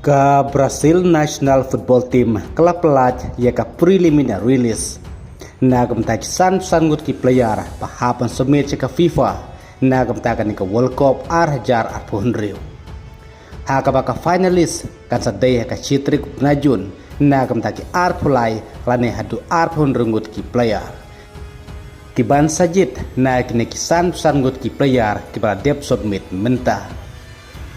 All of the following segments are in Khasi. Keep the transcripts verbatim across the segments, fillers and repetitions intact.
Ka Brazil National Football Team ka la pyllait ïa ka preliminary list na ka bynta ki san phew san ngut ki player ba hap ban submit sha ka FIFA na ka bynta kane ka World Cup ar hajar arphew hynriew. Ha kaba ka finalist kan sa dei ha ka shi tarik u bnai Jun na ka bynta ki arphew lai lane haduh arphew hynriew ngut ki player. Ki ban sa jied na kine ki san phew san ngut ki player kiba la dep submit mynta.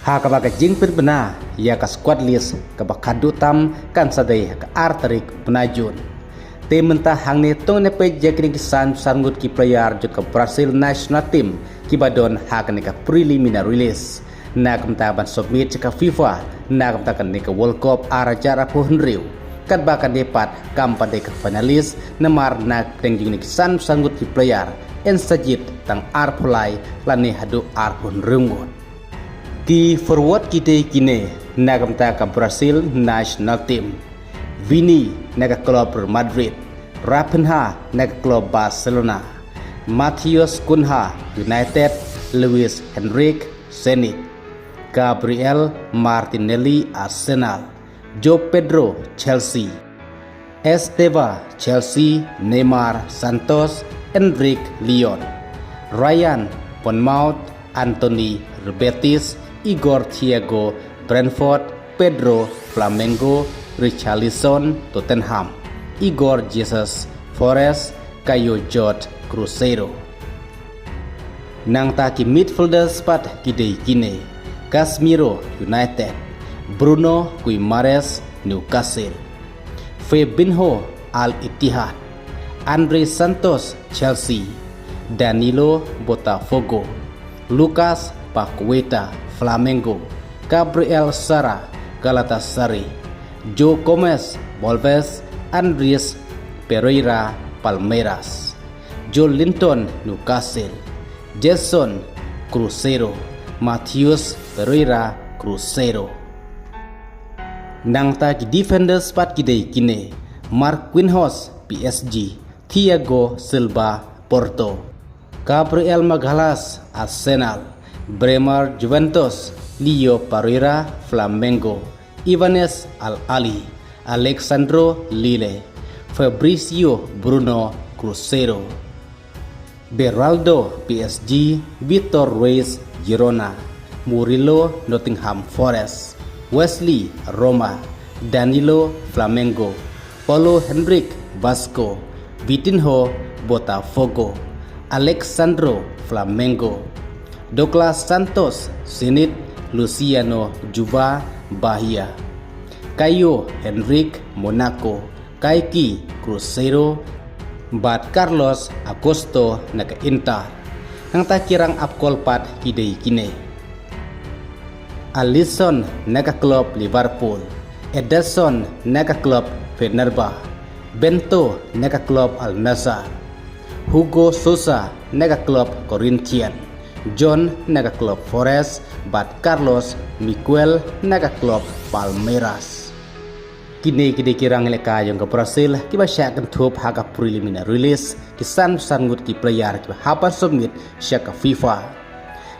Ha kaba ka jingpynbna ïa ka squad list kaba khadduh tam kan sa dei ha ka ar tarik bnai Jun. Te mynta hangne to ngin ïa peit ïa kine ki san phew san ngut ki player jong ka Brazil national team kiba don ha kane ka preliminary list na ka bynta ban submit sha ka FIFA na ka bynta kane ka World Cup ar hajar arphew hynriew. Katba kane pat kam pat dei ka finalist namar na pdeng jong kine ki san phew san ngut ki player yn sa jied tang arphew lai lane haduh arphew hynriew ngut. Ki forward ki dei kine na ka bynta ka Brazil national team: Vini na ka club Real Madrid, Raphinha na ka club Barcelona, Matheus Cunha United, Luis Henrique Zenit, Gabriel Martinelli Arsenal, João Pedro Chelsea, Estevão Chelsea, Neymar Santos, Enrique Lyon, Ryan Bournemouth, Anthony Betis, Igor Thiago Brentford, Pedro Flamengo, Richarlison Tottenham, Igor Jesus Forest, Caio Jorge Cruzeiro. Nangta ki midfielders pat ki dei kine: Casemiro United, Bruno Guimaraes Newcastle, Fabinho Al Ittihad, Andre Santos Chelsea, Danilo Botafogo, Lucas Paqueta Flamengo, Gabriel Sara Galatasaray, João Gomes Wolves, Andreas Pereira Palmeiras, Joelinton Newcastle, Gerson Cruzeiro, Matheus Pereira Cruzeiro. Nangta ki defenders pat ki dei kine: Marquinhos P S G, Thiago Silva Porto, Gabriel Magalhaes Arsenal, Bremer Juventus, Leo Pereira Flamengo, Ivanes Al Ahly, Alexandro Lille, Fabrizio Bruno Cruzeiro, Beraldo P S G, Victor Ruiz Girona, Murillo Nottingham Forest, Wesley Roma, Danilo Flamengo, Paulo Henrique Vasco, Vitinho Botafogo, Alexandro Flamengo, Douglas Santos Zenit, Luciano Juba Bahia, Caio Henrique Monaco, Kaique Cruzeiro bad Carlos Augusto na ka Inter. Nangta ki rang ap gol pat ki dei kine: Alisson na ka club Liverpool, Ederson na ka club Fenerbahce, Bento na ka club Al Nassr, Hugo Sousa na ka club Corinthians, John na ka club Forest bad Carlos Miquel na ka club Palmeiras. Kine ki dei ki rang ïalehkai jong ka Brazil kiba shah kynthup ha ka preliminary list, ki san phew san ngut ki player kiba hap ban submit sha ka FIFA.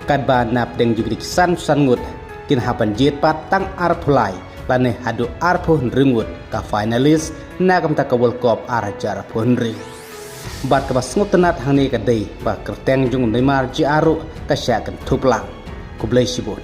Katba na pdeng jong kine ki san phew san ngut kin hap ban jied pat tang arphew lai lane haduh arphew hynriew ngut ka finalist na ka bynta ka World Cup ar hajar arphew hynriew. Bad kaba sngewtynnat hangne ka dei ba ka kyrteng jong u Neymar jia ruh ka shah kynthup lang. Khublei shibun.